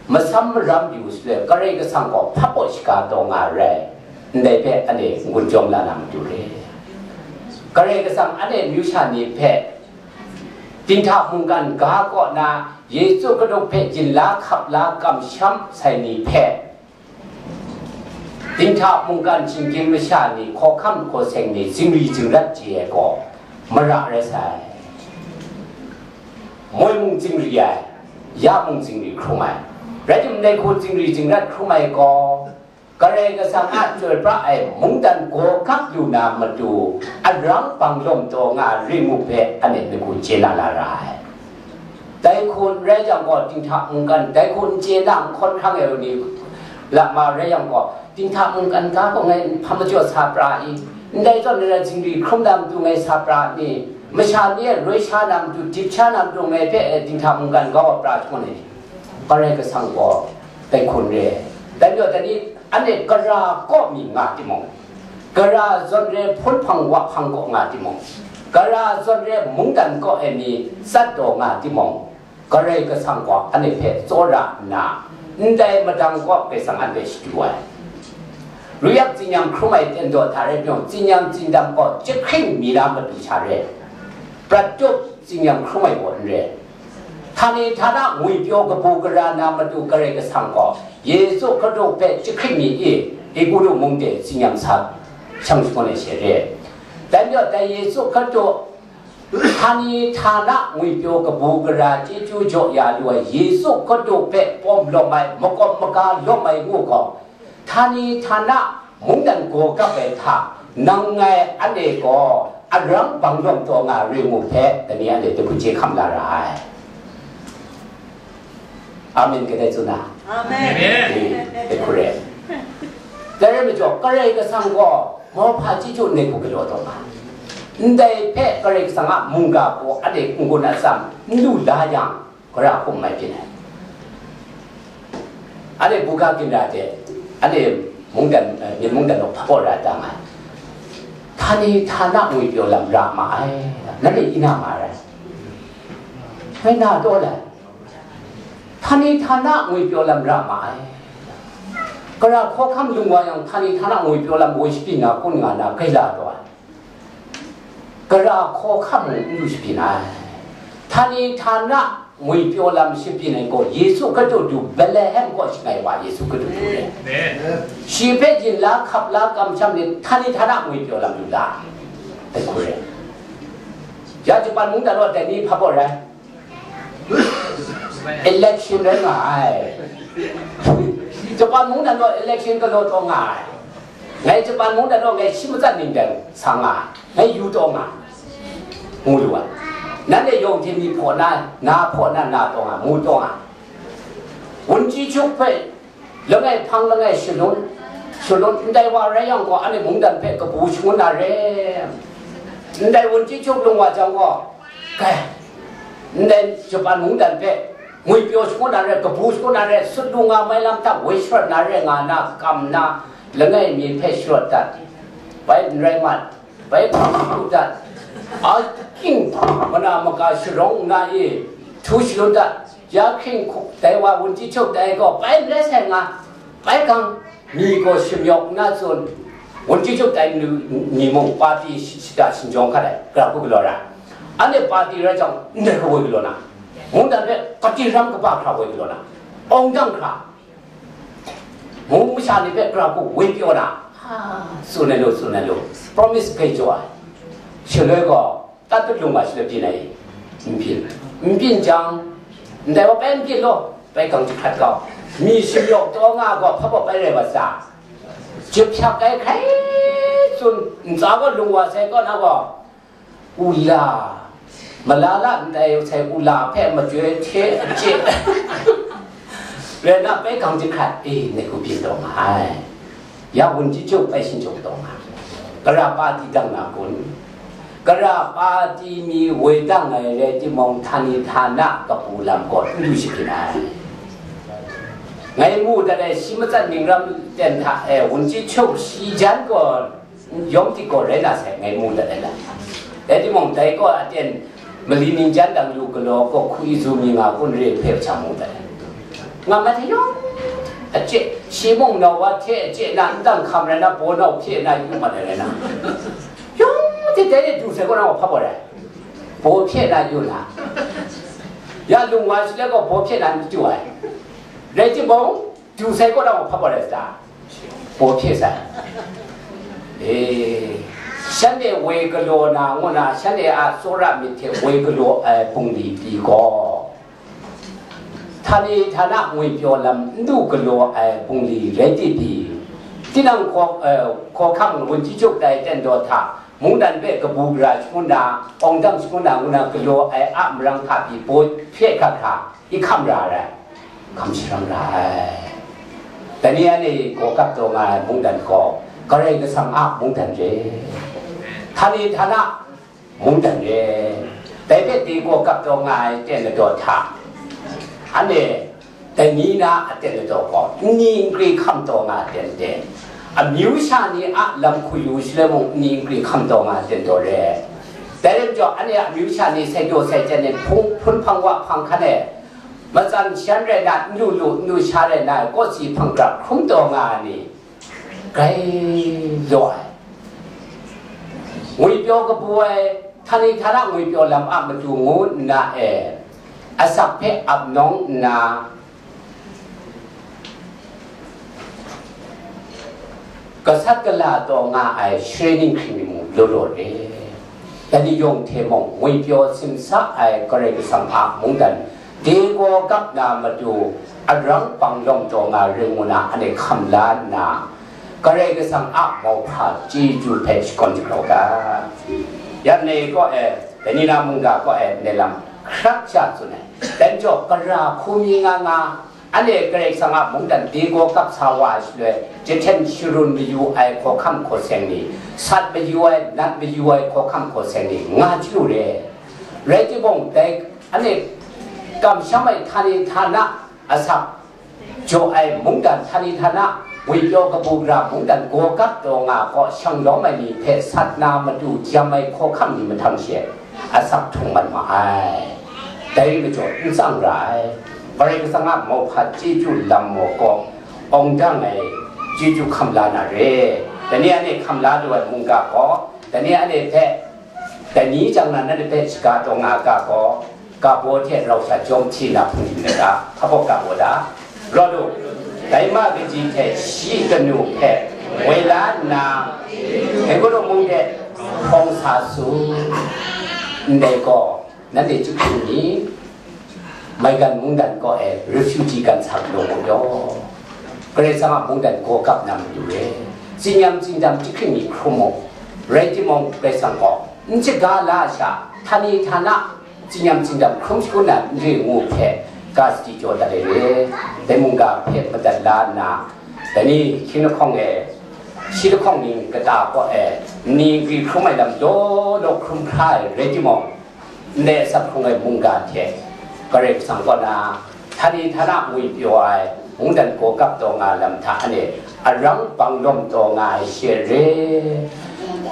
masam maram yu shaloi, Karai Kasang gaw hpapaw shaga taw nga rai, ndai hpe anhte n-gun jawm la na matu re. Karai Kasang anhte amyu sha ni hpe dinghta mungkan ga kaw na Yesu Hkristu hpe yin la hkap la kamsham sai ni hpe, dinghta mungkan shinggyim masha ni, hkawhkam hkaw seng ni, zingri zingrat chye ai gaw mara rai sai. Moi mung zingri ai, ya mung zingri hkrum ai. Rai timung, dai hku zingri zingrat hkrum ai gaw, Karai Kasang a chyoi pra ai mungdan gaw gap lu na matu, arang bang lawm taw nga ring u hpe anhte myi hku chye na la ra ai. Dai hku n rai jang gaw, dinghta mungkan dai hku n chye na, n hkawn hkrang ai ni, lama rai yang gaw, dinghta mungkan ga gaw ngai hpa majaw sa pra i? Ndai zawn rai zingri hkrum na matu ngai sa pra ni? Masha ni e roi sha na matu, dip sha na matu ngai hpe, eh, dinghta mungkan ga wa pra shangun ai ni? Karai Kasang gaw dai hku n re. Dai majaw, dai ni anhte gara kaw mi nga timung, gara zawn re hpun hpang wa hpang kaw nga timung, gara zawn re mungdan kaw e mi tsat taw nga timung, Karai Kasang gaw anhte hpe tsawra nna, ndai madang kaw Karai Kasang anhte shadu ai. Ruyak tsinyam hkrum ai ten daw hta rai pyaw, tsinyam tsindam gaw jahkring mi na matu sha re, prat tup tsinyam hkrum ai gaw n re. Htani htana ngwipyaw kabu gara na matu Karai Kasang gaw Yesu Hkristu hpe jahkring mi i, Egutu mung de tsinyam sa shang shangun ai she re. Dai majaw, dai Yesu Hkristu htani htana ngwipyaw kabu gara chyeju jaw ya lu ai Yesu Hkristu hpe pawm lawm ai, makawp maga lawm ai ngu gaw, htani htana mungdan gaw gap ai hta, nang ngai anhte gaw arang bang lawm taw nga ring u hpe, dai ni anhte dai hku chye hkam la ra ai. Amen, kadai tsun na? Amen. Amen. Dai hku re. Dai rai majaw, Karai Kasang gaw mauhpa chyeju ndai hku galaw taw nga, ndai hpe Karai Kasang a mungga gaw anhte n-gun atsam n lu la yang, gara hkum mai byin ai. Anhte buga ginra hte, anhte mungdan, eh, myit mungdan gaw hpaw ra dang ai. Htani htana ngwipyaw lam ra ma ai, nanhte i na ma rai. Ngai na taw lai. Htani htana ngwipyaw lam ra ma ai. Gara hkawhkam lung wa yang, htani htana ngwipyaw lam woi shabyin na kun nga na, gaila taw ai. Gara hkawhkam mung n lu shabyin ai. Htani htana ngwipyaw lam shabyin ai gaw, Yesu Hkristu du, Betlehem kaw shangai wa Yesu Hkristu du re. Amen. Shi hpe yin la hkap la kamsham ni, htani htana ngwipyaw lam lu la ai hku re. Ya Japan mungdan gaw dai ni hpa gaw rai. Election rai nga ai. Japan mungdan gaw election galaw taw nga ai. Ngai Japan mungdan gaw ngai shi matsat ning dang sa nga ai. Ngai yu taw nga ai. Ngu lu ai. Nanhte yawng hte mi hpaw na, na hpaw na, na taw nga, mu taw nga. Wunji Chuk hpe langai hpang langai shalun, shalun ndai wa rai yang gaw, anhte mungdan hpe kabu shangun na re. Ndai Wunji Chuk lung wa jang gaw, kai, ndai Japan mungdan hpe ngwipyaw shangun na re, kabu shangun na re, sut lu nga mai lam hta woi sharawt na re nga na, kam na, langai mi hpe sharawt dat, bai n rai mat, bai hpang hku dat, a king mana maka sharawng nna e htu shalun dat, ya hking hku, dai wa Wunji Chuk dai gaw bai n rai sai nga, bai gang mi gaw shamyawk nna tsun, Wunji Chuk dai ni mung pati shi-, shada shinjawng hkat ai, gara hku galaw ra. Anhte pati rai jang, ndai hku woi galaw na, mungdan hpe pati ram kaba hkra woi galaw na, awng dang hkra, mung masha ni hpe gara hku woi pyaw na, ha, tsun ai lu, tsun ai lu, promise grai jaw ai, shaloi gaw, Tatut lung wa shaloi byin ai, n byin, n byin jang, ndai wa bai n byin law, bai gang jahkrat kau, mi shamyawk taw nga gaw hpa baw bai rai wa sa, jahpyak ai hkrai tsun, ntsa gaw lung wa sai kaw na gaw, ula, malala ndai sai ula hpe majoi hte a chye rai na, bai gang jahkrat, e, ngai hku byin taw nga ai. Ya Wunji Chuk bai shinjawng taw nga, gara pati dang na kun? Gara pati mi woi dang ai rai timung, htani htana kabu lam gaw n du shabyin ai. Ngai mu dat ai, shi matsat ning ram ten hta e, wunji chup shi jan gaw yawng tik gaw rai na sai, ngai mu dat ai lam. Rai timung, dai gaw aten mali ning jan dang lu galaw gaw, hku izu mi nga kun re hpe hpang mu dat ai. Nga mat ai yawng, a chye, shi mung nau wa hte a chye na, n dang hkam rai na, baw nau hpye na, yu mat ai rai na. Yawng hte dai de du sai kaw na wa hpa gaw rai. Baw hpye na yu na. Ya lung wa shi le gaw baw hpye na n du ai. Rai timung, du sai kaw na wa hpa gaw rai sa. Baw hpye sai. E, shanhte woi galaw na ngu na, shanhte a tsawra myit hte woi galaw ai bungli pyi gaw, htani htana ngwipyaw lam n du galaw ai bungli rai ti pyi, tinang hkaw, eh, hkawhkam wunji chup tai ten daw hta, mungdan hpe kabu gara shangun na, awng dam shangun na ngu na galaw ai a marang hta pyi baw hpye hkra hkra, i hkam ra ai, hkam sharang ra ai. Dai ni anhte gaw kap taw nga ai mungdan gaw Karai Kasang a mungdan re, htani htana mungdan re. Dai hpe dai gaw kap taw nga ai ten ladaw hta, anhte dai ni na aten ladaw gaw nni nkri hkam taw nga ai ten de, amyu sha ni a lam hku yu shaloi mung nni nkri hkam taw nga ai ten daw re. Dai rai majaw, anhte a amyu sha ni sai daw sai chyen e hpung hpun hpang wa hpang hkan e, matsan shan rai na, n lu lu, n lu sha rai na, kawsi hpang grap hkrum taw nga ai ni, grai law ai. Ngwipyaw kabu ai, htani htana ngwipyaw lam a matu ngu nna e, asak hpe ap nawng nna, gasat gala taw nga ai share ninghkring mi mung law law re. Dai ni yawng hte mung, ngwipyaw simsa ai Karai Kasang a mungdan, dai gaw kap na matu arang bang lawm taw nga ring ngu na, anhte hkam la nna, Karai Kasang a mauhpa chyeju hpe shakawn shagrau ga. Yan nei kaw e, dai ni na mungga kaw e, ndai lam hkrak sha tsun ai. Dan jaw, gara hku mi nga nga, anhte Karai Kasang a mungdan dai gaw kap sa wa ai shaloi, jahten sharun mayu ai hkawhkam hkaw seng ni, sat mayu ai, nat mayu ai hkawhkam hkaw seng ni, nga chyalu re. Rai timung, dai anhte kamsham ai htani htana asak jaw ai mungdan, htani htana ngwipyaw kabu gara mungdan gaw kap taw nga gaw, shang lawm ai ni hpe sat na matu jam ai hkawhkam ni mahtang she asak htung mat ma ai. Dai rai majaw, n tsang ra ai. Karai Kasang a mauhpa chyeju lam maw gaw, awng dang ai chyeju hkam la na re. Dai ni anhte hkam la lu ai mungga gaw, dai ni anhte hpe dai ni chyang na nanhte hpe shaga taw nga ga gaw, ga baw hte rau sha jawm hti na hpung yu na ga, hpa baw ga baw da. Rawt u, dai ma kaji hte shi kanu hpe woi la nna, Egutu mung de hkawng sa su. Ndai gaw, nanhte chyahkring ni, maigan mungdan kaw e refugee gan sa galaw mu yaw. Karai Kasang a mungdan gaw kap na matu re. Tsinyam tsindam chyahkring ni hkrum mu. Rai timung, Karai Kasang gaw n shaga la ai sha, htani htana tsinyam tsindam hkrum shangun na n re ngu hpe, ga sadi jaw dat ai re. Dai mungga hpe madat la nna, dai ni hkying lahkawng e, shi lahkawng ning kata kaw e, nni nkri hkrum ai lam law law hkrum hkra ai rai timung, ndai asak hkrung ai mungga hte Karai Kasang kaw na htani htana ngwipyaw ai mungdan gaw kap taw nga lam hta, anhte arang bang lawm taw nga ai she re.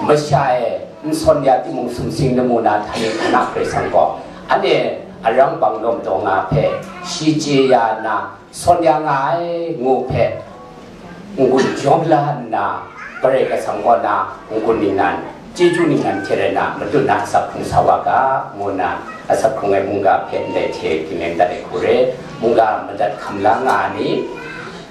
Masha e n sawn ya timung, sumsing lamu na htani htana Karai Kasang gaw anhte arang bang lawm taw nga hpe shi chye ya nna, sawn ya nga ai ngu hpe, n-gun jawm la nna, Karai Kasang kaw na n-gun ningnan, chyeju ningnan hte rai na, matut na asak hkrung sa wa ga, ngu nna, asak hkrung ai mungga hpe ndai hte ginleng dat ai hku re. Mungga madat hkam la nga ai ni,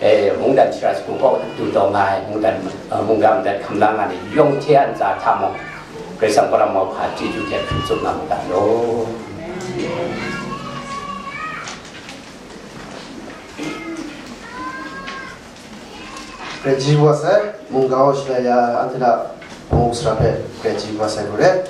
eh, mungdan shara shagu kaw du taw nga ai, mungdan, eh, mungga madat hkam la nga ai ni yawng hte a ntsa hta mung, Karai Kasang kaw na mauhpa chyeju hte hkrit tsup nga mu ga law. Grai chyeju wa sai, mungga wa shalai ya, anhte hta hpung sara hpe grai chyeju wa sai, gure.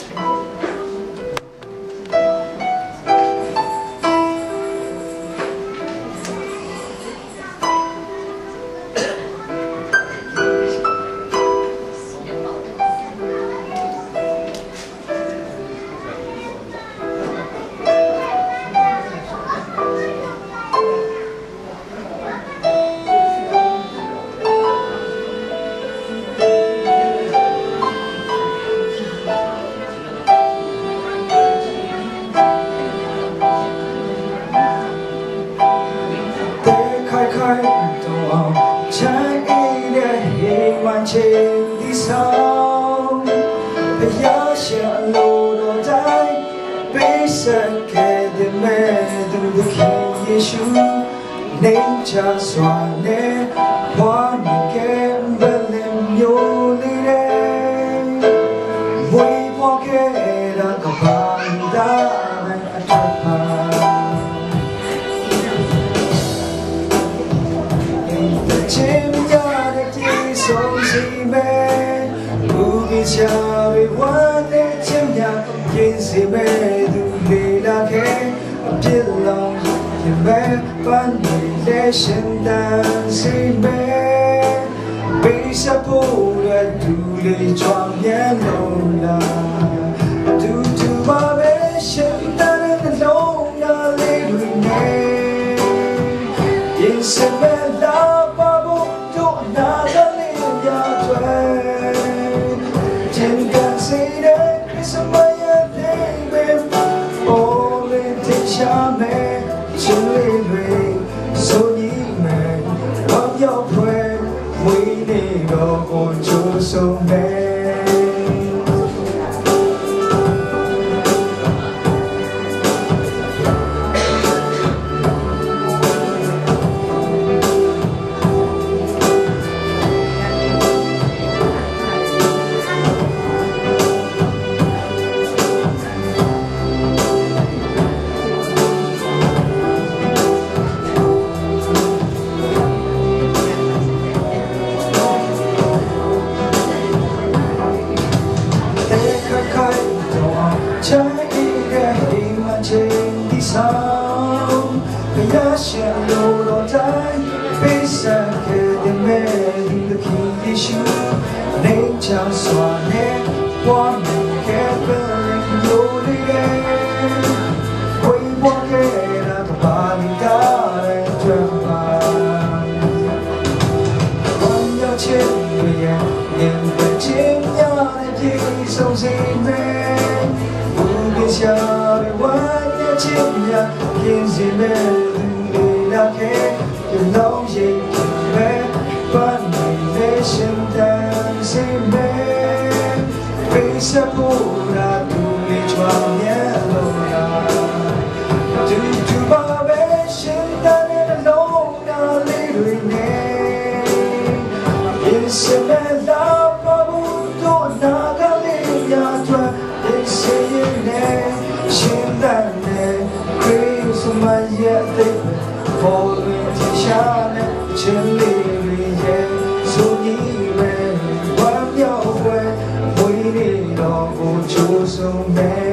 Shu, နှိမ့်ချစွာနဲ့ ဘဝမြင်ခဲ့ ဗက်လင်မြို့လေးထဲ မွေးဖွားခဲ့တာ ကမ္ဘာလူသားတိုင်းအတွက်ပါ။ အိမ်သက်ချင်းများနဲ့ ပြည့်စုံစေမယ်။ ဘူဂီဆရာတွေ ဝမ်းနည်းခြင်းများ ကင်းစေမယ်။ သူလေ့လာခဲ့ အပြစ်လောင်ရင်ပဲ ပန်းတွေလည်း ရှင်သန်စေမယ်။ ပေးဆပ်ဖို့အတွက် သူလေကြွား မြန်းလို့လား။ သူသူပါပဲ ရှင်သန်တဲ့ နှလုံးသားလေးတွေနဲ့ ပြင်ဆင်မဲ့ လမ်းပါဖို့ တို့အနာဂတ်လေးများအတွက် ကျဉ်းကပ်စေတဲ့ ခရစ်စမတ်ရဲ့ အဓိပ္ပာယ် ပေါ်လွင်ထင်ရှားမယ် ခြင်းလေးတွေ ဆိုညီမယ်။ ဝမ်းမြောက်ဖွယ် မွေးနေ့တော်ကို ကြိုဆိုမယ်။ တဲခတ်ခိုက်တော့ ချမ်းအေးတဲ့ အိမ်မချမ်း တည်ဆောင် ဘုရားရှင်အလိုတော်တိုင်း ပေးဆပ်ခဲ့တဲ့ မဲ့သူသခင်ယေရှု နှိမ့်ချစွာနဲ့ ပွားမြင်ခဲ့တဲ့ မျိုးလေးရဲ့ ဝေးပွားခဲ့တာ ကမ္ဘာလူသားတိုင်းအတွက်ပါ။ ဝမ်းမြောက်ခြင်းတွေရဲ့ မြင်တွေ့ခြင်းများနဲ့ ပြည့်စုံစေမယ်။ ဘူဂီဆရာတွေ ဝမ်းနည်းခြင်းများ ကင်းစေမယ်။ သူလေ့လာခဲ့ တလောင်းရိပ်ပဲ ပန်းတွေလည်း ရှင်သန်စေမယ်။ ပေးဆပ်ဖို့ရာ သူလေကြွား မြန်းလို့လား။ တူတူပါပဲ ရှင်သန်တဲ့ နှလုံးသားလေးတွေနဲ့ ပြင်ဆင်မဲ့ လမ်းပါဖို့ တို့အနာဂတ်လေးများအတွက် ပြင်ဆင်ရင်းနဲ့ ရှင်သန်တဲ့ ခရစ်စမတ်ရဲ့ အသစ်ပဲ ပေါ်လွင်ထင်ရှားတဲ့ ခြင်းလေးတွေရဲ့ ဆိုညီပဲ ဝမ်းမြောက်ဖွယ် မွေးနေ့တော်ကို ကြိုဆိုမယ်။